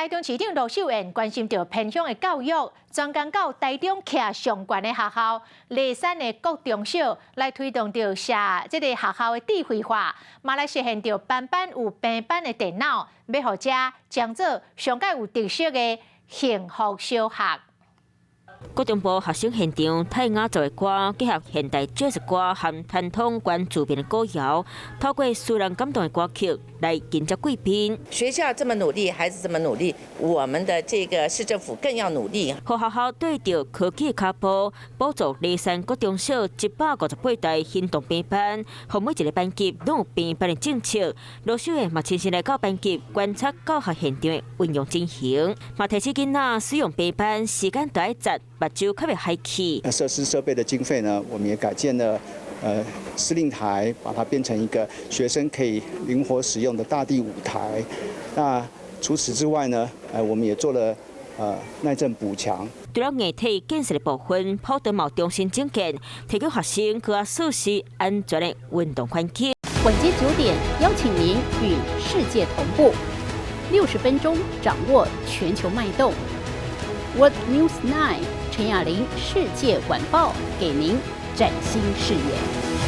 台中市長盧秀燕關心著偏鄉的教育，專工到台中徛上懸的學校梨山的國中小來推動著社這个學校的智慧化，嘛來實現著班班有平板的電腦，欲予遮將做上蓋有特色的幸福小學。國中部學生現場泰雅族的歌，結合現代爵士歌和傳統原住民的歌謠，透過使人感動的歌曲來迎接貴賓。學校這麼努力，孩子這麼努力，我們的這個市政府更要努力。予學校對著科技跤步，補助梨山國中小158台行動平板，予每一个班級攏有平板的政策。盧秀燕嘛親身來到班級觀察教學現場的運用情形，嘛提醒囡仔使用平板時間著愛節，目睭較袂害去。那設施設備的經費呢，我們也改建了，司令台，把它變成一個學生可以靈活使用的大地舞台。那除此之外呢，我們也做了耐震補強。除了硬體建設的部分，普德嘛中心整建，提供學生閣較舒適安全的運動環境。晚間9點，邀請您與世界同步，60分鐘掌握全球脈動。World News 9 陳雅玲世界晚報，給您嶄新視野。